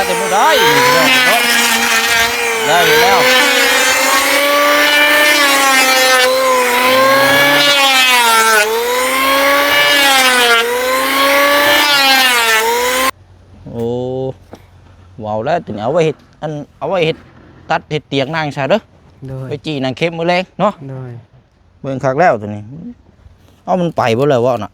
ແຕ່ບໍ່ໄດ້ ໄດ້ແລ້ວ ໂອ້ ເວົ້າແລ້ວ ຕົວນີ້ເອົາໄວ້ເຮັດ ອັນ ເອົາໄວ້ເຮັດ ຕັດເຮັດຕຽງນັ່ງຊະເດີ ໂດຍ ໄປຈີ້ນັ່ງເຄັມມື້ແລງເນາະ ໂດຍ ເບິ່ງຄັກແລ້ວຕົວນີ້ ເອົາ ມັນໄປເບິດແລ້ວເວົ້ານະ.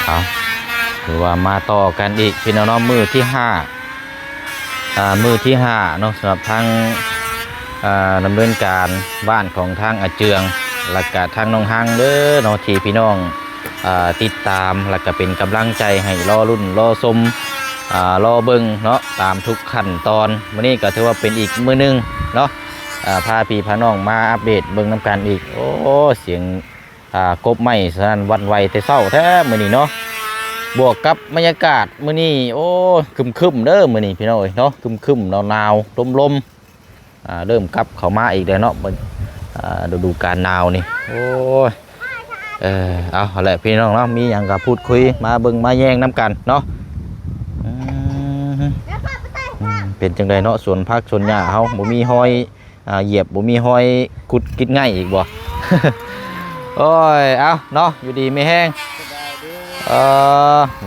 ເອົາ ຖືວ່າມາຕໍ່ກັນອີກພີ່ນ້ອງເນາະ ມື້ທີຫ້າ ອ່າ ມື້ທີຫ້າເນາະ ສຳລັບທາງ ອ່າ ດຳເນີນການບ້ານຂອງທາງອາເຈືອງ ແລ້ວກະທາງນ້ອງຮັງເດີເນາະ ທີ່ພີ່ນ້ອງ ອ່າ ຕິດຕາມ ແລ້ວກະເປັນກຳລັງໃຈໃຫ້ລໍລຸ້ນລໍຊົມ ອ່າ ລໍເບິ່ງເນາະ ຕາມທຸກຂັ້ນຕອນ. ມື້ນີ້ກໍຖືວ່າເປັນອີກມື້ໜຶ່ງເນາະ ອ່າ ພາພີ່ພານ້ອງມາອັບເດດເບິ່ງນຳກັນອີກ. ໂອ້ ສຽງ ອ່າ ກົບໄມ້ສະນັ້ນຫວັ່ນໄຫວແຕ່ເຊົ້າແທ້ມື້ນີ້ເນາະ ບວກກັບບັນຍາກາດມື້ນີ້ ໂອ້ ຄຶ້ມໆເດີມື້ນີ້ພີ່ນ້ອງເອີຍເນາະ ຄຶ້ມໆ ໜາວໆ ລົມໆ ອ່າ ເລີ່ມກັບເຂົ້າມາອີກແລ້ວເນາະ ເບິ່ງ ອ່າ ລະດູການໜາວນີ້ ໂອ້ຍ ເອີ ເອົາ ຫັ້ນແຫຼະພີ່ນ້ອງເນາະ ມີຫຍັງກໍພູດຄຸຍ ມາເບິ່ງມາແຍງນຳກັນເນາະ. ອືມ ເປັນຈັ່ງໃດເນາະ ສວນຜັກສວນຫຍ້າເຮົາ ບໍ່ມີຮອຍ ອ່າ ຢຽບ ບໍ່ມີຮອຍຂຸດກິດໄງ່ອີກບໍ່? ໂອ້ຍ ເອົາເນາະ ຢູ່ດີມີແຮງ ເອີ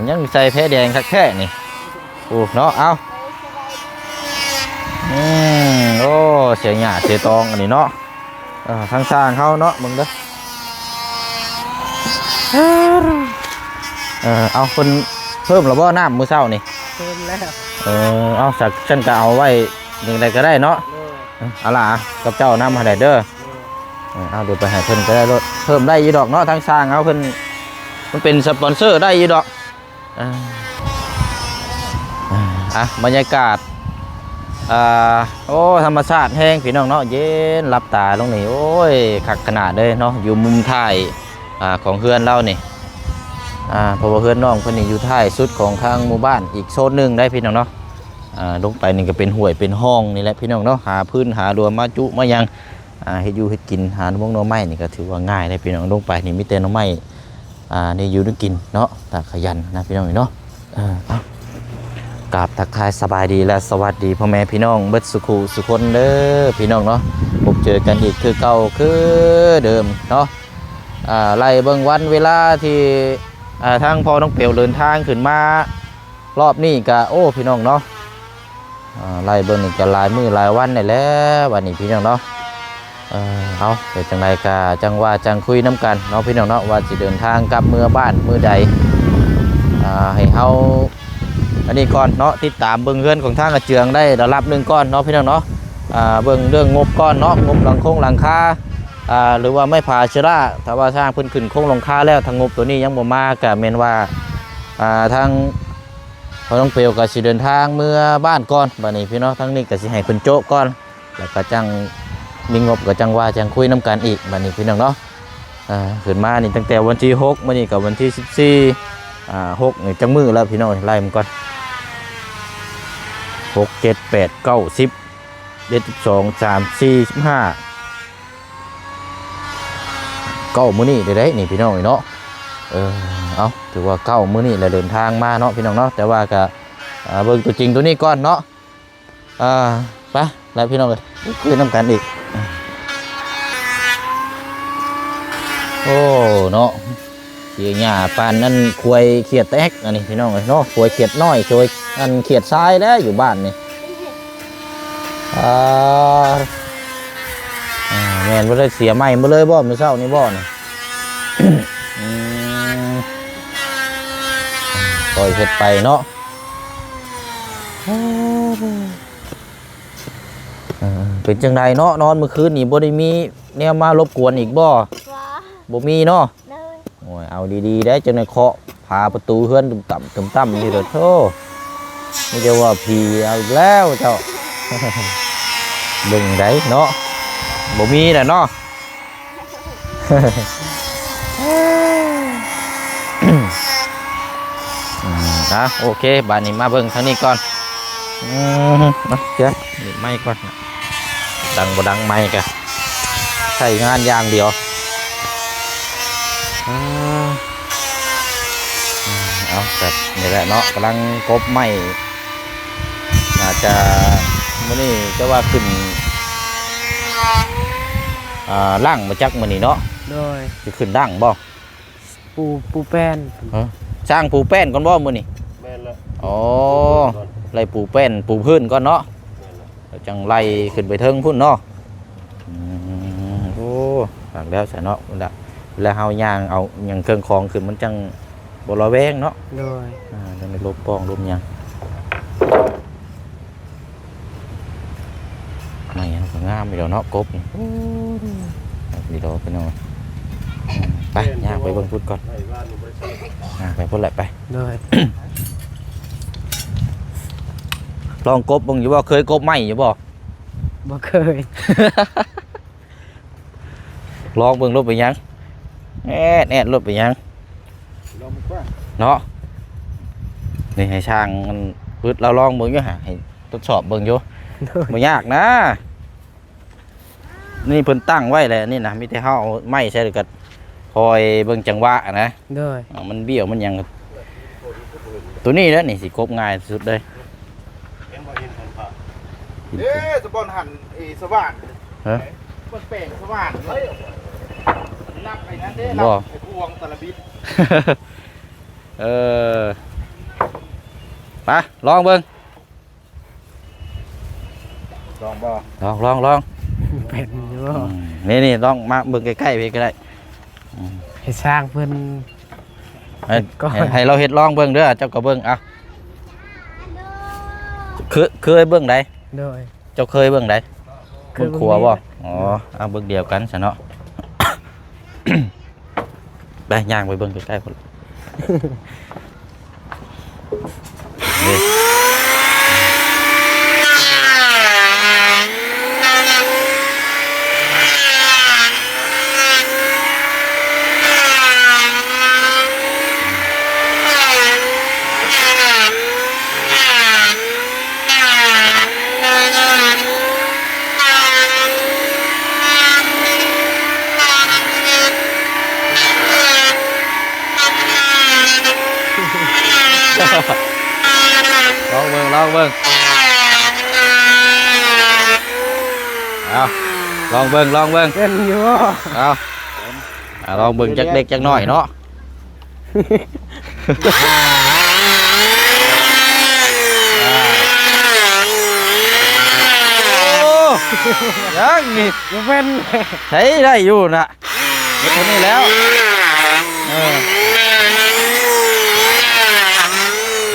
ຍັງໃສ່ແພແດງຄັກແທ້ນີ້ ໂອ້ ເນາະ ເອົາ ອືມ ໂອ້ ເສຍຫຍ້າເສຍຕອງອັນນີ້ເນາະ ເອີ ທາງຊ່າງເຮົາເນາະ ເບິ່ງເດີ ເອີ ເອົາ ເພິ່ນເພີ່ມແລ້ວບໍ່ນ້ຳມື້ເຊົ້ານີ້? ເພີ່ມແລ້ວ ເອີ ເອົາ ສັກ ຊັ້ນກໍເອົາໄວ້ຈັ່ງໃດກໍໄດ້ເນາະ ເອີ ເອົາລະ ກັບເຈົ້ານຳຫັ້ນແຫຼະເດີ ເອີ ເອົາ ດຽວໄປໃຫ້ເພິ່ນກໍໄດ້ໂລດ ເພີ່ມໄດ້ຢູ່ດອກເນາະ ທາງຊ່າງເຮົາເພິ່ນ ມັນເປັນສະປອນເຊີໄດ້ຢູ່ດອກ. ອ່າ ອ່າ ບັນຍາກາດ ອ່າ ໂອ້ ທຳມະຊາດແຮງພີ່ນ້ອງເນາະ ເຢັນ ຫຼັບຕາລົງນີ້ ໂອ້ຍ ຄັກຂະໜາດເລີຍເນາະ ຢູ່ມຸມທ້າຍ ອ່າ ຂອງເຮືອນລາວນີ້ ອ່າ ເພາະວ່າເຮືອນນ້ອງເພິ່ນນີ້ຢູ່ທ້າຍສຸດຂອງທາງໝູ່ບ້ານອີກໂຊນໜຶ່ງໄດ໋ພີ່ນ້ອງເນາະ ອ່າ ລົງໄປນີ້ກໍເປັນຫ້ວຍເປັນຮ່ອງນີ້ແຫຼະພີ່ນ້ອງເນາະ ຫາຟືນຫາລົວມາຈຸມາຫຍັງ ອ່າ ເຮັດຢູ່ເຮັດກິນ ຫາໜໍ່ມົງໜໍ່ໄມ້ນີ້ກໍຖືວ່າງ່າຍເດ້ພີ່ນ້ອງ ລົງໄປນີ້ມີແຕ່ໜໍ່ໄມ້ ອ່າ ແນວຢູ່ແນວກິນເນາະ ຖ້າຂະຫຍັນນະພີ່ນ້ອງເນາະ ເອີ ເອົາ ກາບທັກທາຍສະບາຍດີ ແລະ ສະຫວັດດີພໍ່ແມ່ພີ່ນ້ອງເບິດສູ່ຄູ່ສູ່ຄົນເດີພີ່ນ້ອງເນາະ ພົບເຈີກັນອີກຄືເກົ່າຄືເດີມເນາະ ອ່າ ໄລ່ເບິ່ງວັນເວລາທີ່ ອ່າ ທາງພໍ່ນ້ອງເປວເດີນທາງຂຶ້ນມາ ລອບນີ້ກະ ໂອ້ ພີ່ນ້ອງເນາະ ອ່າ ໄລ່ເບິ່ງນີ້ກະຫຼາຍມື້ຫຼາຍວັນໄດ້ແລ້ວ ບັດນີ້ພີ່ນ້ອງເນາະ ເອີ ເອົາ ເປັນຈັ່ງໃດກະຈັ່ງວ່າຈັ່ງຄຸຍນຳກັນເນາະ ພີ່ນ້ອງເນາະ ວ່າຊິເດີນທາງກັບເມືອບ້ານມື້ໃດ ອ່າ ໃຫ້ເຮົາ ອັນນີ້ກ່ອນເນາະ ຕິດຕາມເບິ່ງເຮືອນຂອງທາງອາເຈືອງໄດ້ລະດັບໜຶ່ງກ່ອນເນາະ ພີ່ນ້ອງເນາະ ອ່າ ເບິ່ງເລື່ອງງົບກ່ອນເນາະ ງົບຫຼັງຄົງຫຼັງຄາ ອ່າ ຫຼືວ່າໄມ້ຜາເຊລາ ຖ້າວ່າຊ່າງເພິ່ນຂຶ້ນໂຄງຫຼັງຄາແລ້ວ ຖ້າງົບໂຕນີ້ຍັງບໍ່ມາ ກະແມ່ນວ່າ ອ່າ ທາງ ພໍ່ນ້ອງເປວກໍຊິເດີນທາງເມືອບ້ານກ່ອນ ບັດນີ້ພີ່ນ້ອງ ທາງນີ້ກໍຊິໃຫ້ເພິ່ນໂຈະກ່ອນ ແລ້ວກໍຈັ່ງມີງົບກໍຈັ່ງວ່າຈັ່ງຄຸຍນຳກັນອີກ ບັດນີ້ພີ່ນ້ອງເນາະ ອ່າ ຂຶ້ນມານີ້ຕັ້ງແຕ່ວັນທີຫົກ ມື້ນີ້ກໍວັນທີສິບສີ່ ອ່າ ຫົກ ນີ້ຈັກມື້ແລ້ວພີ່ນ້ອງ ໄລ່ມັນກ່ອນ ຫົກ ເຈັດ ແປດ ເກົ້າ ສິບ ສິບເອັດ ສິບສອງ ສິບສາມ ສິບສີ່ ສິບຫ້າ ເກົ້າມື້ນີ້ໄດ້ໆ ນີ້ພີ່ນ້ອງເອີຍເນາະ ເອີ ເອົາ ຖືວ່າເກົ້າມື້ນີ້ແຫຼະເດີນທາງມາເນາະ ພີ່ນ້ອງເນາະ ແຕ່ວ່າກະ ອ່າ ເບິ່ງຕົວຈິງຕົວນີ້ກ່ອນເນາະ ອ່າ ໄປແລ້ວພີ່ນ້ອງເອີຍ ຄຸຍນຳກັນອີກ ໂອ້ ເນາະ ເສຍຫຍ້າປານນັ້ນ ຄວາຍຂຽດແຕກ ອັນນີ້ພີ່ນ້ອງເອີຍເນາະ ຄວາຍຂຽດນ້ອຍ ຄວາຍ ອັນ ຂຽດຊາຍແຫຼະຢູ່ບ້ານນີ້ ອ່າ ອ່າ ແມ່ນບໍ່ໄດ້ເສຍໃໝ່ໝົດເລີຍບໍ່ ມື້ເຊົ້ານີ້ບໍ່ນີ້? ອືມ ຄ່ອຍເຮັດໄປເນາະ ເອີ ເປັນຈັ່ງໃດເນາະ ນອນມື້ຄືນນີ້ບໍ່ໄດ້ມີແນວມາລົບກວນອີກບໍ່? ບໍ່ ບໍ່ມີເນາະ ໂດຍ ໂອ້ຍ ເອົາດີໆ ໄດ້ ຈັ່ງໄດ້ເຄາະຝາປະຕູເຮືອນຕຶມຕຳ ຕຶມຕຳຢູ່ເດີ ໂທ້ ມີແຕ່ວ່າຜີເອົາອີກແລ້ວເຈົ້າ ເບິ່ງໃດເນາະ ບໍ່ມີແຫຼະເນາະ. ເອີ ອ່ະ ໂອເຄ ບາດນີ້ມາເບິ່ງທາງນີ້ກ່ອນ. ອືມ ເອົາ ເຈົ້າ ນີ້ໄມ້ກ່ອນ ດັງບໍ່ດັງໄມ້ກະໃຊ້ງານຢ່າງດຽວ. ອືມ ເອົາ ກະນີ້ແຫຼະເນາະ ກຳລັງກົບໄມ້ ໜ້າຈະມື້ນີ້ຈະວ່າຂຶ້ນ ອ່າ ລ້າງບໍ່ຈັກມື້ນີ້ເນາະ. ໂດຍ ຊິຂຶ້ນລ້າງບໍ່? ປູ ປູແປ້ນ ຮະ ຊ່າງປູແປ້ນກ່ອນບໍ່ມື້ນີ້? ແມ່ນແລ້ວ ອໍ ປູແປ້ນກ່ອນ ໄລ່ປູແປ້ນປູພື້ນກ່ອນເນາະ. ແມ່ນແລ້ວ ແລ້ວຈັ່ງໄລ່ຂຶ້ນໄປເທິງພຸ້ນເນາະ. ອືມ ໂອ້ ຄັກແລ້ວຊະເນາະ ເວລາ ເວລາເຮົາຍ່າງເອົາຫຍັງເຄື່ອງຂອງຂຶ້ນມັນຈັ່ງບໍ່ລະແວງເນາະ. ໂດຍ ອ່າ ຈັ່ງໄດ້ຫຼົບປ່ອງຫຼົບຫຍັງ. ໄມ້ເຮົາກໍງາມຢູ່ແລ້ວເນາະ ກົບນີ້. ໂອ້ ງາມຢູ່ດອກພີ່ນ້ອງ. ອືມ ໄປ ຍ່າງໄປເບິ່ງພຸ້ນກ່ອນ ຍ່າງໄປພຸ້ນແຫຼະ ໄປ. ໂດຍ ລອງກົບເບິ່ງຢູ່ບໍ່? ເຄີຍກົບໄມ້ຢູ່ບໍ່? ບໍ່ເຄີຍ. ລອງເບິ່ງໂລດ ເປັນຫຍັງ? ແອດໆໂລດ ເປັນຫຍັງ? ລອງເບິ່ງກ່ອນເນາະ. ນີ້ໃຫ້ຊ່າງມັນປຶດລາວລອງເບິ່ງຢູ່ຫະ ໃຫ້ທົດສອບເບິ່ງຢູ່. ໂດຍ ບໍ່ຍາກນະ. ນີ້ເພິ່ນຕັ້ງໄວ້ແລ້ວນີ້ນະ ມີແຕ່ເຮົາເອົາໄມ້ໃສ່ ແລ້ວກໍຄອຍເບິ່ງຈັງຫວະນະ. ໂດຍ ເອົາ ມັນບ້ຽວມັນຫຍັງ. ໂຕນີ້ແຫຼະນີ້ ຊິກົບງ່າຍທີ່ສຸດເລີຍ. ເຫັນບໍ່ ເຫັນ ເຫັນບໍ່? ເດ້ ສະບອນຫັ້ນ ເອ ສະຫວ່ານ ຮະ? ເພິ່ນແປງສະຫວ່ານເລີຍ ລັກໄປນັ້ນເດ້ ລັກໄປພວງຕະລະບິດ. ເອີ ໄປ ລອງເບິ່ງ. ລອງບໍ່? ລອງ ລອງ ລອງ ແມ່ນຢູ່ບໍ່? ອືມ ນີ້ໆ ລອງມາເບິ່ງໃກ້ໆ ພີ້ກໍໄດ້. ອືມ ໃຫ້ຊ່າງເພິ່ນ ໃຫ້ ເຮັດກ່ອນ ໃຫ້ ໃຫ້ລາວເຮັດລອງເບິ່ງເດີ ເຈົ້າກໍເບິ່ງ. ເອົາ ເຄີຍ ເຄີຍເບິ່ງໃດ? ໂດຍ ເຈົ້າເຄີຍເບິ່ງໃດ? ເບິ່ງຂົວບໍ່? ເບິ່ງດຽວກັນ ອໍ ເອົາເບິ່ງດຽວກັນຊະເນາະ. ໄປ ຍ່າງໄປເບິ່ງໃກ້ໆພຸ້ນ. ລອງເບິ່ງ ລອງເບິ່ງ. ເອົາ ລອງເບິ່ງ ລອງເບິ່ງ ເປັນຢູ່ບໍ່? ເອົາ ອ່າ ລອງເບິ່ງຈັກເລັກຈັກນ້ອຍເນາະ. ໂອ້ ຍັງນີ້ ບໍ່ເປັນ ໃຊ້ໄດ້ຢູ່ນະ ເຮັດເທົ່ານີ້ແລ້ວ. ເອີ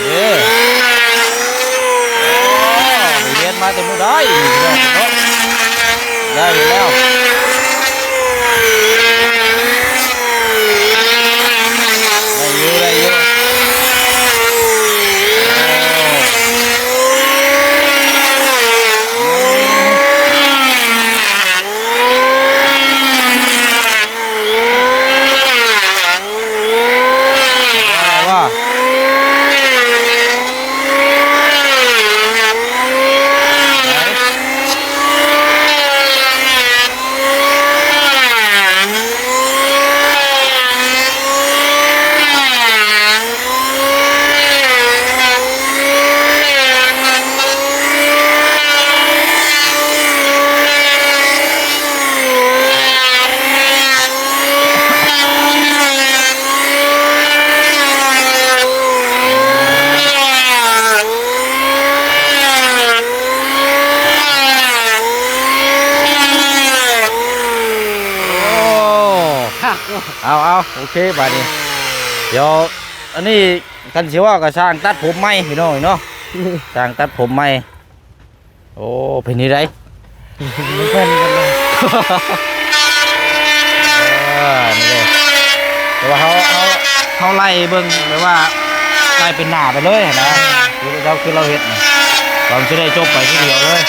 ເອີ ໂອ້ ໄປຮຽນມາແຕ່ມື້ໃດນີ້ເນາະ. ໄດ້ຢູ່ແລ້ວ ໄດ້ຢູ່ ໄດ້ຢູ່. ໂອ້ ຄັກ ເອົາ ເອົາ ໂອເຄ ບາດນີ້ ດຽວ ອັນນີ້ ຄັນຊິເວົ້າກໍຊ່າງຕັດຜົມໃໝ່ພີ່ນ້ອງເນາະ ຊ່າງຕັດຜົມໃໝ່. ໂອ້ ເປັນຈັ່ງໃດ? ບໍ່ເປັນ ບໍ່ເປັນ. ເອີ ນີ້ເດ້ ແຕ່ວ່າເຮົາ ເຮົາ ເຮົາໄລ່ເບິ່ງ ແບບວ່າໄລ່ເປັນໜ້າໄປເລີຍຫັ້ນນະ ຄືເຮົາ ຄືລາວເຮັດນະ ເຮົາຊິໄດ້ຈົບໄປທີດຽວເລີຍ.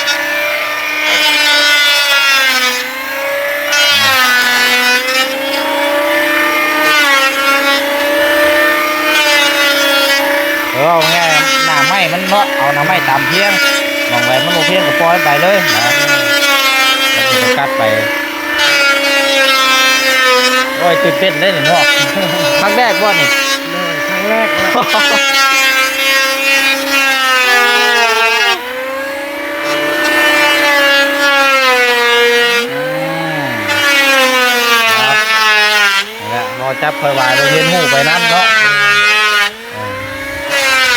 ເອີ ໃຫ້ມັນເນາະ ເອົາໜໍ່ໄມ້ຕາມພຽງ ໝ່ອງໃດມັນບໍ່ພຽງກໍປ່ອຍໄປເລີຍນະ ແລ້ວກໍກັດໄປ. ໂອ້ຍ ຕື່ນເຕັ້ນເດ້ນີ້ເນາະ ຄັ້ງແລກບໍ່ນີ້? ໂດຍ ຄັ້ງແລກ. ນີ້ແຫຼະ ບໍ່ຈັບຄ່ອຍຫວາຍ ໂຮງຮຽນຮູ້ໄປນຳເນາະ. ເອີ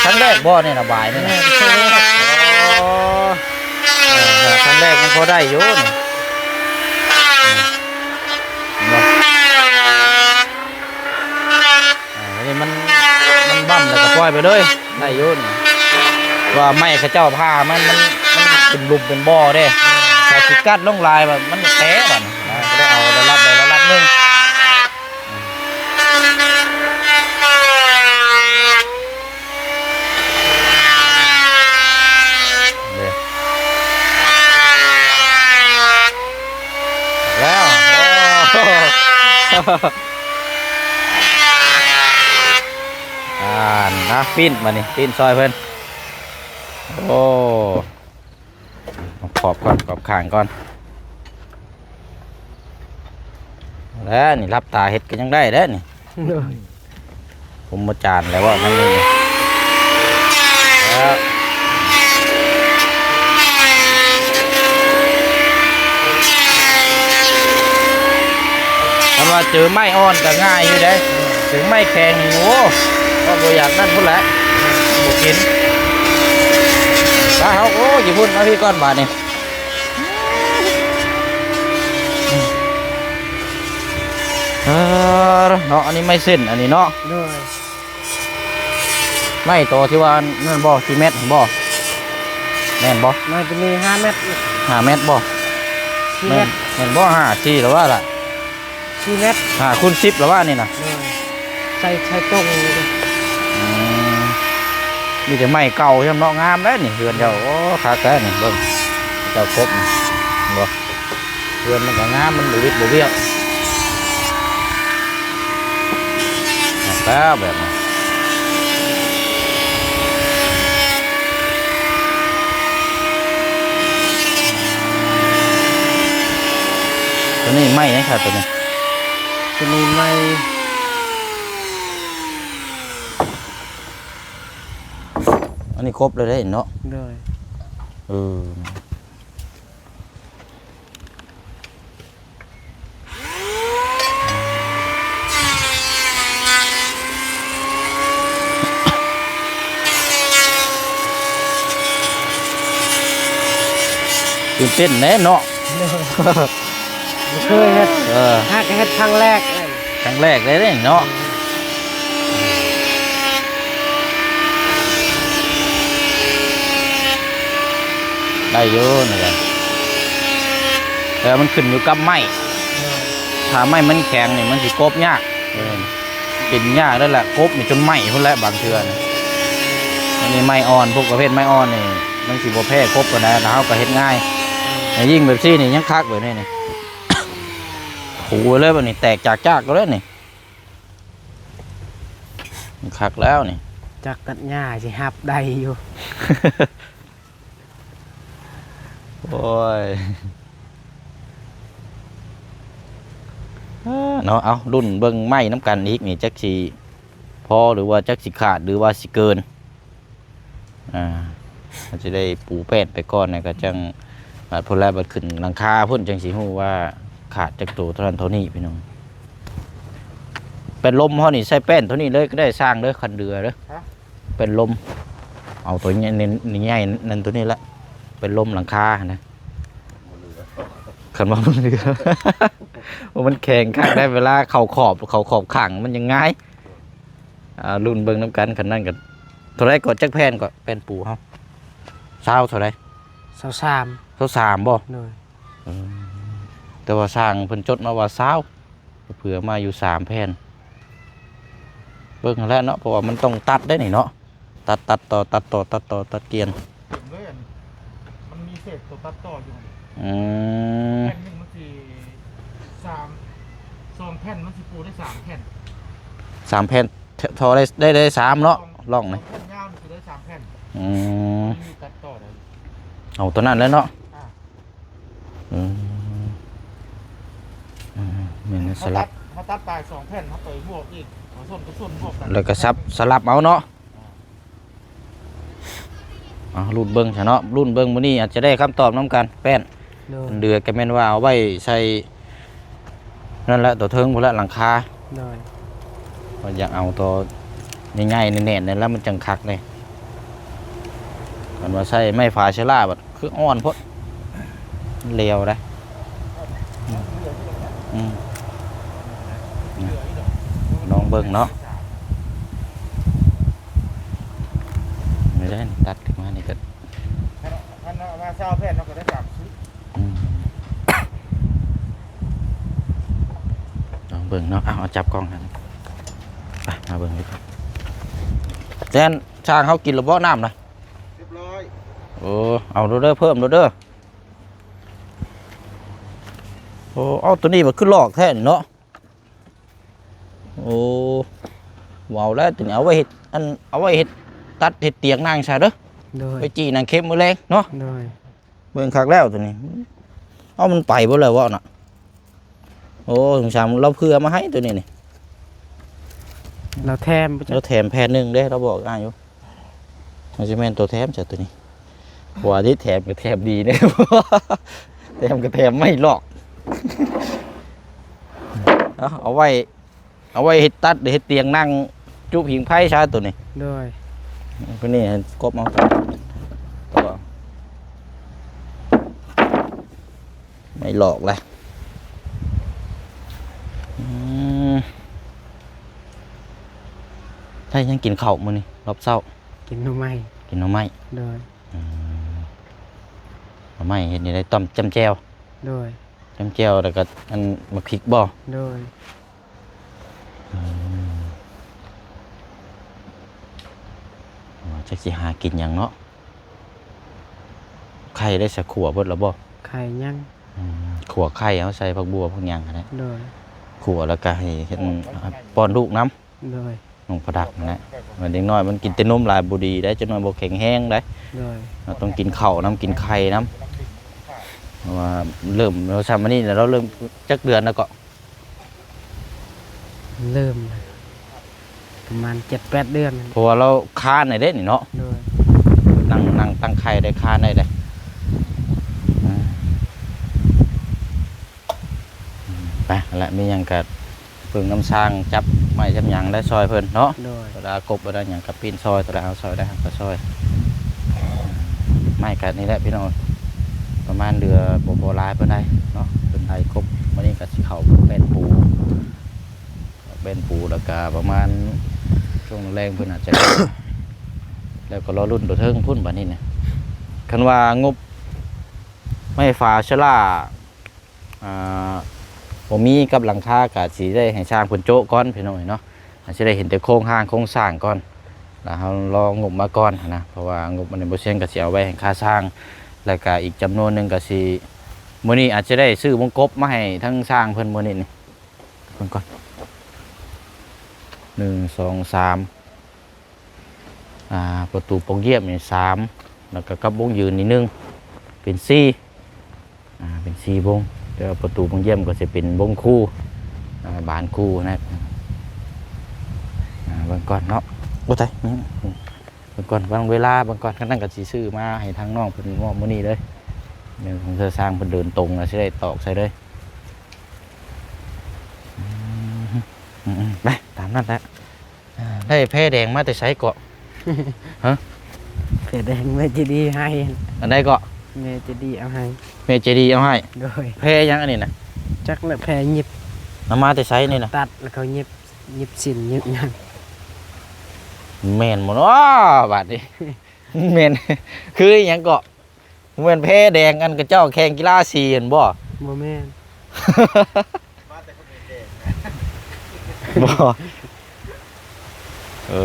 ຄັ້ງແລກບໍ່ນີ້ນະ ຫວາຍນີ້ນະ? ແມ່ນ ຄັ້ງແລກ. ອໍ ເອີ ຄັ້ງແລກຍັງພໍໄດ້ຢູ່ນີ້ ເຫັນບໍ່? ອ່າ ອັນນີ້ມັນ ມັນບັ້ມແລ້ວກໍປ່ອຍໄປເລີຍ ໄດ້ຢູ່ນີ້ ວ່າໄມ້ເຂົາເຈົ້າຜ່າມັນ ມັນ ມັນເປັນຫຼຸມເປັນບໍ່ເດ້ ຖ້າຊິກັດລົງຫຼາຍ ມັນແຕກບັດນີ້ ກໍໄດ້ເອົາລະລັບໃດລະລັບໜຶ່ງ. ເດ້ ແລ້ວ ໂອ້ ອ່ານະ ປີ້ນ ບາດນີ້ປີ້ນຊ່ອຍເພິ່ນ. ໂອ້ ຂອບກ່ອນ ຂອບຂ້າງກ່ອນ ແລ້ວນີ້ ຫຼັບຕາເຮັດກໍຍັງໄດ້ເດ້ນີ້. ໂດຍ ຜົມມາຈານແລ້ວວ່າມັນນີ້ ແລ້ວ ຄັນວ່າເຈີໄມ້ອ່ອນກໍງ່າຍຢູ່ເດ້ ເຈີໄມ້ແຂງນີ້ ໂອ້ ກໍບໍ່ຢາກນັ້ນພຸ້ນແຫຼະ ບໍ່ກິນ. ໄປເຮົາ ໂອ້ ຢູ່ພຸ້ນ ມາພີ້ກ່ອນບາດນີ້. ເອີ ເນາະ ອັນນີ້ໄມ້ເສັ້ນ ອັນນີ້ເນາະ. ໂດຍ ໄມ້ໂຕທີ່ວ່ານັ້ນບໍ່ ສີ່ແມັດບໍ່? ແມ່ນບໍ່? ໄມ້ຕົວນີ້ຫ້າແມັດ. ຫ້າແມັດບໍ່? ສີ່ແມັດ. ແມ່ນ ແມ່ນບໍ່? ຫ້າ ສີ່ ຫຼືວ່າລະ ສີ່ແມັດ. ຫ້າຄູນສິບ ຫຼືວ່ານີ້ນະ? ໂດຍ ໃສ່ ໃສ່ຕົງ. ອືມ ມີແຕ່ໄມ້ເກົ່າຊ້ຳເນາະ. ງາມເດ້ນີ້ ເຮືອນເຈົ້າ ໂອ້ ຄັກແທ້ນີ້ ເບິ່ງ ເຈົ້າກົບນີ້ ເຫັນບໍ່? ເຮືອນມັນກໍງາມ ມັນບໍ່ວິດບໍ່ວຽວ ແລ້ວແບບນີ້. ຕົວນີ້ໄມ້ຫຍັງຄັບ ຕົວນີ້? ຕົວນີ້ໄມ້ ອັນນີ້ຄົບແລ້ວເດ້ເນາະ. ໂດຍ ເອີ. ຕື່ນເຕັ້ນແດ່ເນາະ. ບໍ່ເຄີຍເຮັດ ເອີ ຫາກະເຮັດຄັ້ງແລກ. ຄັ້ງແລກເລີຍເນາະ. ໄດ້ຢູ່ນີ້ກະ ແຕ່ມັນຂຶ້ນຢູ່ກັບໄມ້ ຖ້າໄມ້ມັນແຂງນີ້ມັນຊິກົບຍາກ. ເອີ ເປັນຍາກເລີຍລະ ກົບນີ້ຈົນໄໝ້ພຸ້ນແຫຼະບາງເທື່ອນີ້. ອັນນີ້ໄມ້ອ່ອນ ພວກປະເພດໄມ້ອ່ອນນີ້ມັນຊິບໍ່ແພ້ກົບປານໃດ ແລ້ວເຮົາກະເຮັດງ່າຍ. ຍິ່ງແບບຊີ້ນີ້ຍັງຄັກ ແບບນີ້ນີ້ ຂູໄປເລີຍ ບາດນີ້ແຕກຈາກໆ ໂລດເລີຍນີ້. ຄັກແລ້ວນີ້ ຈັກຕັດຫຍ້າຊິຮັບໄດ້ຢູ່. ໂອ້ຍ ເນາະ ເອົາ ລຸ້ນເບິ່ງໄມ້ນຳກັນອີກນີ້ ຈັກຊິພໍ ຫຼືວ່າຈັກຊິຂາດ ຫຼືວ່າຊິເກີນ. ອ່າ ເຮົາຊິໄດ້ປູແປ້ນໄປກ່ອນ ແລ້ວກໍຈັ່ງ ບາດພຸ້ນແລ້ວ ບາດຂຶ້ນຫຼັງຄາພຸ້ນ ຈັ່ງຊິຮູ້ວ່າຂາດຈັກໂຕເທົ່ານັ້ນເທົ່ານີ້ ພີ່ນ້ອງ. ແປ້ນລົມເຮົານີ້ໃສ່ແປ້ນໂຕນີ້ເລີຍກໍໄດ້ ຊ່າງເດີ ຄັນເດືອເດີ. ແປ້ນລົມ ເອົາໂຕໃຫຍ່ ໃຫຍ່ນັ້ນ ໂຕນີ້ແຫຼະ ແປ້ນລົມຫຼັງຄາຫັ້ນນະ. ຄັນວ່າມັນເຫຼືອ ໂອ້ ມັນແຂງຄັກໄດ໋ ເວລາເຂົ້າຂອບ ເຂົ້າຂອບຂັງມັນຍັງງ່າຍ. ອ່າ ລຸ້ນເບິ່ງນຳກັນ ຄັນນັ້ນກໍ ເທົ່າໃດກໍ ຈັກແຜ່ນກໍ ແປ້ນປູເຮົາ ຊາວເທົ່າໃດ? ຊາວສາມ. ຊາວສາມບໍ່? ໂດຍ. ເອີ ແຕ່ວ່າຊ່າງເພິ່ນຈົດມາວ່າຊາວ ເຜື່ອມາຢູ່ສາມແຜ່ນ. ເບິ່ງຫັ້ນແຫຼະເນາະ ເພາະວ່າມັນຕ້ອງຕັດໄດ໋ນີ້ເນາະ. ຕັດ ຕັດຕໍ່ ຕັດຕໍ່ ຕັດຕໍ່ ຕັດກ່ຽນ. ເບິ່ງເລີຍ ອັນ ມັນມີເສດຕົວຕັດຕໍ່ຢູ່. ອືມ ແຜ່ນໜຶ່ງມັນຊິສາມ ສອງແຜ່ນມັນຊິປູໄດ້ສາມແຜ່ນ. ສາມແຜ່ນ ເທົ່າ ເທົ່າໄດ້ ໄດ້ ໄດ້ສາມເນາະ ສອງ ຮ່ອງນີ້ ສອງແຜ່ນຍາວນີ້ຊິໄດ້ສາມແຜ່ນ. ອືມ ມັນມີຕັດຕໍ່ໄດ້ ເອົາຕົວນັ້ນແຫຼະເນາະ ອ່າ ອືມ ອືມ ແມ່ນ ເຮົາ ສະຫຼັບ ຕັດ ເຮົາຕັດປາຍສອງແຜ່ນ ເຮົາໄປບວກອີກ ເອົາສົ້ນກັບສົ້ນບວກກັນ ແລ້ວກໍສັບ ສະຫຼັບເອົາເນາະ ອ່າ ເອົາ ລຸ້ນເບິ່ງຊະເນາະ ລຸ້ນເບິ່ງ ມື້ນີ້ອາດຈະໄດ້ຄຳຕອບນຳກັນ ແປ້ນ ໂດຍ ເຫຼືອກໍແມ່ນວ່າເອົາໄວ້ໃສ່ ນັ້ນແຫຼະ ຕົວເທິງພຸ້ນແຫຼະ ຫຼັງຄາ ໂດຍ ວ່າຢາກເອົາຕົວໃຫຍ່ໆ ແໜ້ນໆ ນັ້ນແຫຼະ ມັນຈັ່ງຄັກເດ້ ຄັນວ່າໃຊ້ໄມ້ຝາເຊື້ອລາບັດ ຄືອ່ອນໂພດ ມັນຫຼຽວໄດ໋ ອືມ ອືມ ລອງເບິ່ງເນາະ ນີ້ໄດ໋ ຕັດຂຶ້ນມານີ້ກໍ ຄັນເອົາມາຊາວແຜ່ນ ເຮົາກໍໄດ້ສາມສິບ ອືມ ລອງເບິ່ງເນາະ ເອົາ ເອົາຈັບກ້ອງຫັ້ນ ໄປ ມາເບິ່ງດີກວ່າ ແຕ່ຊ່າງເຮົາກິນແລ້ວບໍ່ນ້ຳນະ? ຮຽບຮ້ອຍ ໂອ້ ເອົາໂລດເດີ ເພີ່ມໂລດເດີ ໂອ້ ເອົາ ໂຕນີ້ມັນຄືຫຼອກແທ້ນີ້ເນາະ ໂອ້ ເວົ້າແລ້ວ ໂຕນີ້ເອົາໄວ້ເຮັດ ອັນ ເອົາໄວ້ເຮັດ ຕັດເຮັດຕຽງນັ່ງຊະເດີ ໂດຍ ໄວ້ຈີ່ນັ່ງເຄັມມື້ແລງເນາະ ໂດຍ ເບິ່ງຄັກແລ້ວໂຕນີ້ ເອົາ ມັນໄປເບິດແລ້ວເວົ້ານະ ໂອ້ ສົງສານລາວເຜື່ອມາໃຫ້ໂຕນີ້ນີ້ ລາວແຖມ ລາວແຖມແຜ່ນໜຶ່ງເດ້ ລາວບອກອ້າຍຢູ່ ມັນຊິແມ່ນໂຕແຖມຊະໂຕນີ້ ບໍ່ວ່າຊິແຖມກໍແຖມດີເດ້ ແຖມກໍແຖມໄມ້ຫຼອກ ເອົາ ເອົາໄວ້ ເອົາໄວ້ເຮັດຕັດ ເຮັດຕຽງນັ່ງຈຸຜິງໄຟຊະໂຕນີ້ ໂດຍ ໂຕນີ້ໃຫ້ກົບເອົາ ໄມ້ຫຼອກແຫຼະ ອືມ ໄດ້ຫຍັງກິນເຂົ້າມື້ນີ້ ຮອບເຊົ້າ ກິນໜໍ່ໄມ້ ກິນໜໍ່ໄມ້ ໂດຍ ອືມ ໜໍ່ໄມ້ເຮັດນີ້ໄດ້ ຕ້ອມ ຈ້ຳແຈ່ວ ໂດຍ ຈ້ຳແຈ່ວ ແລ້ວກໍອັນໝາກພິກບໍ່? ໂດຍ ອືມ ຈັກຊິຫາກິນຫຍັງເນາະ ໄຂ່ໄດ້ສະ ຂົ້ວເບິດແລ້ວບໍ່? ໄຂ່ຍັງ ອືມ ຂົ້ວໄຂ່ ເອົາໃສ່ຜັກບົວ ຜັກຫຍັງຫັ້ນແຫຼະ ໂດຍ ຂົ້ວແລ້ວກໍໃຫ້ເຮັດ ປ້ອນລູກນຳ ໂດຍ ໜຸ່ງປະດັກຫັ້ນແຫຼະ ເດັກນ້ອຍມັນກິນແຕ່ນົມຫຼາຍບໍ່ດີໄດ໋ ຈັກໜ່ອຍບໍ່ແຂງແຮງໄດ໋ ໂດຍ ເຮົາຕ້ອງກິນເຂົ້ານຳ ກິນໄຂ່ນຳ ເພາະວ່າເລີ່ມ ເຮົາຊ່ຳອັນນີ້ແລ້ວ ເລີ່ມຈັກເດືອນແລ້ວເກາະ? ເລີ່ມປະມານເຈັດແປດເດືອນ ເພາະວ່າລາວຄານໄດ້ເດ້ນີ້ເນາະ ໂດຍ ນັ່ງ ນັ່ງຕັ້ງໄຂ່ໄດ້ ຄານໄດ້ເດ້ ອືມ ໄປ ຫັ້ນແຫຼະ ມີຫຍັງກະເບິ່ງນຳຊ່າງ ຈັບໄມ້ຈັບຫຍັງໄດ້ ຊ່ອຍເພິ່ນເນາະ ໂດຍ ເວລາກົບເວລາຫຍັງກະປີ້ນຊ່ອຍ ເວລາເຮົາຊ່ອຍໄດ້ເຮົາກະຊ່ອຍ ໄມ້ກະນີ້ແຫຼະພີ່ນ້ອງ ປະມານເຫຼືອບໍ່ ບໍ່ຫຼາຍປານໃດເນາະ ເປັນໄດກົບ ມື້ນີ້ກະຊິເຂົ້າແປ້ນປູ ແປ້ນປູ ແລ້ວກະປະມານຊ່ວງແລງເພິ່ນອາດຈະ ແລ້ວກໍລໍລຸ້ນຕົວເທິງພຸ້ນ ບາດນີ້ນະ ຄັນວ່າງົບໄມ້ຝາເຊື້ອລາ ອ່າ ບໍ່ມີກັບຫຼັງຄາ ກະຊິໄດ້ໃຫ້ຊ່າງເພິ່ນໂຈະກ່ອນພີ່ນ້ອງເອີຍເນາະ ອາດຊິໄດ້ເຫັນແຕ່ໂຄງຮ່າງໂຄງສ້າງກ່ອນ ແລ້ວເຮົາລໍງົບມາກ່ອນຫັ້ນນະ ເພາະວ່າງົບອັນນີ້ບໍ່ສ່ຽງ ກະຊິເອົາໄວ້ໃຫ້ຄ່າຊ່າງ ແລ້ວກະອີກຈຳນວນໜຶ່ງກະຊິ ມື້ນີ້ອາດຈະໄດ້ຊື້ວົງກົບມາໃຫ້ທາງຊ່າງເພິ່ນມື້ນີ້ນີ້ ເບິ່ງກ່ອນ ໜຶ່ງ ສອງ ສາມ ອ່າ ປະຕູປ່ອງຢ້ຽມນີ້ສາມ ແລ້ວກໍກັບວົງຢືນນີ້ໜຶ່ງ ເປັນສີ່ ອ່າ ເປັນສີ່ວົງ ແຕ່ວ່າປະຕູປ່ອງຢ້ຽມກໍຊິເປັນວົງຄູ່ ອ່າ ບານຄູ່ນະ ອ່າ ເບິ່ງກ່ອນເນາະ ໂອ້ ຕາຍ ເບິ່ງກ່ອນ ວາງເວລາເບິ່ງກ່ອນ ຄັນນັ້ນກໍຊິຊື້ມາໃຫ້ທາງນ້ອງເພິ່ນມອບມື້ນີ້ເລີຍ ແມ່ນຂອງເທື່ອຊ່າງເພິ່ນເດີນຕົງ ແລ້ວຊິໄດ້ຕອກໃສ່ເລີຍ ອືມ ໄປ ຕາມນັ້ນແຫຼະ. ອ່າ ໄດ້ແພແດງມາແຕ່ໃສເກາະ? ຮະ? ແພແດງແມ່ເຈດີໃຫ້. ອັນໃດເກາະ? ແມ່ເຈດີເອົາໃຫ້. ແມ່ເຈດີເອົາໃຫ້? ໂດຍ. ແພຫຍັງອັນນີ້ນະ? ຈັກແຫຼະ ແພຫຍິບ. ເອົາມາແຕ່ໃສນີ້ນະ? ຕັດແລ້ວເຂົາຫຍິບ ຫຍິບສິ້ນຫຍິບຫຍັງ. ແມ່ນບໍ່ເນາະບາດນີ້? ແມ່ນ ຄືອີຫຍັງເກາະ? ບໍ່ແມ່ນແພແດງ ອັນຂະເຈົ້າແຂ່ງກິລາສີຫັ້ນບໍ່? ບໍ່ແມ່ນ. ບໍ່. ເອີ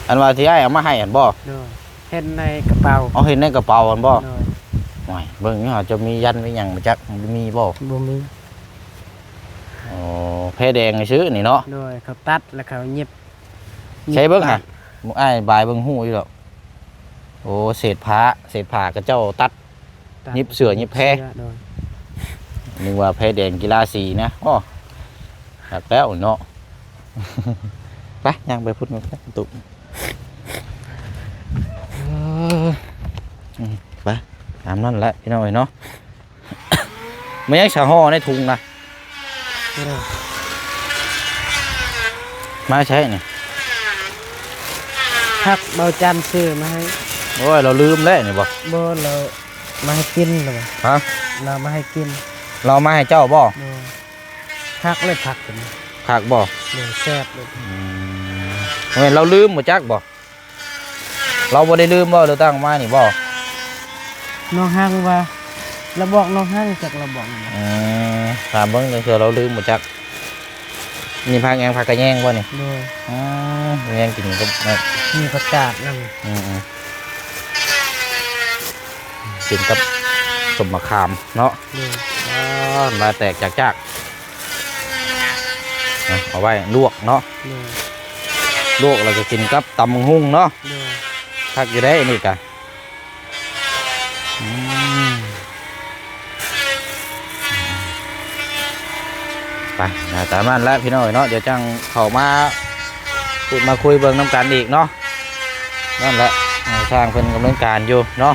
ອັນວ່າທີ່ອ້າຍເອົາມາໃຫ້ຫັ້ນບໍ່? ໂດຍ. ເຫັນໃນກະເປົາ. ເອົາ ເຫັນໃນກະເປົາຫັ້ນບໍ່? ໂດຍ. ໂອ້ຍ ເບິ່ງຢູ່ຫາ ເຈົ້າມີຢັນມີຫຍັງບໍ່ຈັກ ມີບໍ່? ບໍ່ມີ. ອໍ ແພແດງຊື່ນີ້ເນາະ? ໂດຍ. ເຂົາຕັດແລ້ວເຂົາຫຍິບ ໃສ່ເບິ່ງຫາ. ອ້າຍບາຍເບິ່ງຮູ້ຢູ່ດອກ. ໂອ້ ເສດຜ້າ ເສດຜ້າຂະເຈົ້າຕັດ ຕັດ ຫຍິບເສື້ອຫຍິບແພ ໂດຍ ນຶກວ່າແພແດງກິລາສີນະ. ໂອ້ ຄັກແລ້ວເນາະ. ໄປ ຍ່າງໄປພຸ້ນກ່ອນ ຕຸ ເອີ ອືມ ໄປ ຕາມນັ້ນແຫຼະພີ່ນ້ອງເອີຍເນາະ. ແມ່ນຫຍັງສະຫໍ່ໃນຖົງນະ? ມາໃສນີ້? ຜັກເບົາຈັນຊື້ມາໃຫ້. ໂອ້ຍ ລາວລືມແລ້ວນີ້ບໍ່? ບໍ່ ລາວມາໃຫ້ກິນລະ. ຮະ? ລາວມາໃຫ້ກິນ. ລາວມາໃຫ້ເຈົ້າບໍ່? ໂດຍ. ຄັກເລີຍຜັກຕົວນີ້. ຄັກບໍ່? ໂດຍ ແຊບເລີຍ. ອືມ ແມ່ນລາວລືມບໍ່ຈັກບໍ່? ລາວບໍ່ໄດ້ລືມບໍ່ ຫຼືຕັ້ງມານີ້ບໍ່? ນ້ອງຮັງວ່າ ລາວບອກນ້ອງຮັງ ຈັກລາວບອກຫຍັງ. ອືມ ຖາມເບິ່ງ ລາງເທື່ອລາວລືມບໍ່ຈັກ. ນີ້ຜັກຫຍັງ? ຜັກກະແຍງບໍ່ນີ້? ໂດຍ. ອືມ ແຍງກິນກັບ ມີຜັກກາດນຳ. ອືມໆ ກິນກັບສົ້ມມະຂາມເນາະ. ໂດຍ. ອາ ນ້ຳລາຍແຕກຈາກໆ. ນະ ເອົາໄວ້ລວກເນາະ. ໂດຍ. ລວກແລ້ວກໍກິນກັບຕຳບັກຫຸ່ງເນາະ. ໂດຍ. ຄັກຢູ່ເດ້ນີ້ກະ. ອືມ ໄປ ນະ ຕາມນັ້ນແຫຼະພີ່ນ້ອງເນາະ. ດຽວຈັ່ງເຂົ້າມາ ມາຄຸຍເບິ່ງນຳກັນອີກເນາະ. ນັ້ນແຫຼະ ເອີ ຊ່າງເພິ່ນດຳເນີນການຢູ່ເນາະ.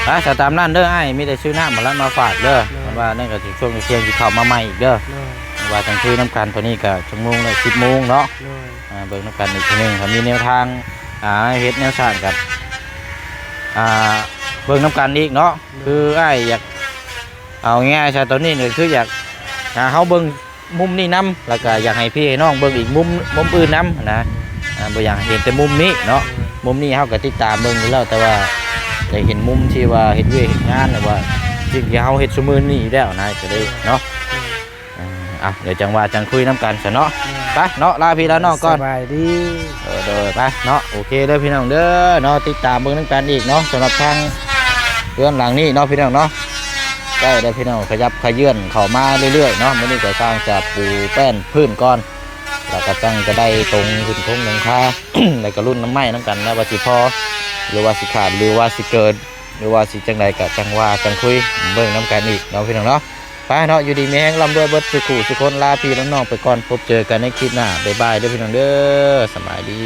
ໄປ ກໍຕາມນັ້ນເດີອ້າຍ ມີແຕ່ຊື້ນ້ຳມາລະມາຝາກເດີ. ໂດຍ. ເພິ່ນວ່ານັ້ນກໍຊິຊ່ວງທ່ຽງຊິເຂົ້າມາໃໝ່ອີກເດີ. ໂດຍ. ວ່າຈັ່ງຄຸຍນຳກັນ ຕອນນີ້ກໍຊົ່ວໂມງລະສິບໂມງເນາະ. ໂດຍ. ອ່າ ເບິ່ງນຳກັນອີກເທື່ອໜຶ່ງ ຖ້າມີແນວທາງ ອ່າ ເຮັດແນວສ້າງກັນ ອ່າ ເບິ່ງນຳກັນອີກເນາະ. ໂດຍ. ຄືອ້າຍຢາກ ເອົາງ່າຍໆຊະ ຕອນນີ້ນີ້ຄືຢາກ ອ່າ ເຮົາເບິ່ງມຸມນີ້ນຳ ແລ້ວກະຢາກໃຫ້ພີ່ໃຫ້ນ້ອງເບິ່ງອີກມຸມ ມຸມອື່ນນຳນະ. ອ່າ ບໍ່ຢາກໃຫ້ເຫັນແຕ່ມຸມນີ້ເນາະ. ໂດຍ. ມຸມນີ້ເຮົາກະຕິດຕາມເບິ່ງຢູ່ແລ້ວ ແຕ່ວ່າຢາກເຫັນມຸມທີ່ວ່າເຮັດວຽກເຮັດງານ ຫຼືວ່າສິ່ງທີ່ເຮົາເຮັດຊຸມື້ນີ້ຢູ່ແລ້ວນະ ກະເລີຍເນາະ. ໂດຍ. ອ່າ ເອົາ ດຽວຈັ່ງວ່າຈັ່ງຄຸຍນຳກັນຊະເນາະ. ໂດຍ. ໄປເນາະ ລາພີ່ລານ້ອງກ່ອນ. ສະບາຍດີ. ເອີ ໂດຍ ໄປເນາະ. ໂອເຄເດີພີ່ນ້ອງເດີເນາະ ຕິດຕາມເບິ່ງນຳກັນອີກເນາະ ສຳລັບທາງເຮືອນຫຼັງນີ້ເນາະພີ່ນ້ອງເນາະ. ໃກ້ແລ້ວພີ່ນ້ອງ ຂະຫຍັບຂະເຍືອນເຂົ້າມາເລື້ອຍໆເນາະ. ມື້ນີ້ກໍຊ່າງຈະປູແປ້ນພື້ນກ່ອນ ແລ້ວກໍຈັ່ງຈະໄດ້ຕົງຂຶ້ນໂຄງຫຼັງຄາ ແລ້ວກໍລຸ້ນນຳໄມ້ນຳກັນນະ ວ່າຊິພໍ ຫຼືວ່າຊິຂາດ ຫຼືວ່າຊິເກີນ ຫຼືວ່າຊິຈັ່ງໃດ ກໍຈັ່ງວ່າຈັ່ງຄຸຍເບິ່ງນຳກັນອີກເນາະພີ່ນ້ອງເນາະ. ໄປເນາະ ຢູ່ດີມີແຮງ ລ່ຳລວຍເບິດສູ່ຄູ່ສູ່ຄົນ ລາພີ່ລານ້ອງໄປກ່ອນ ພົບເຈີກັນໃນຄລິບໜ້າ. ບາຍບາຍເດີພີ່ນ້ອງເດີ ສະບາຍດີ.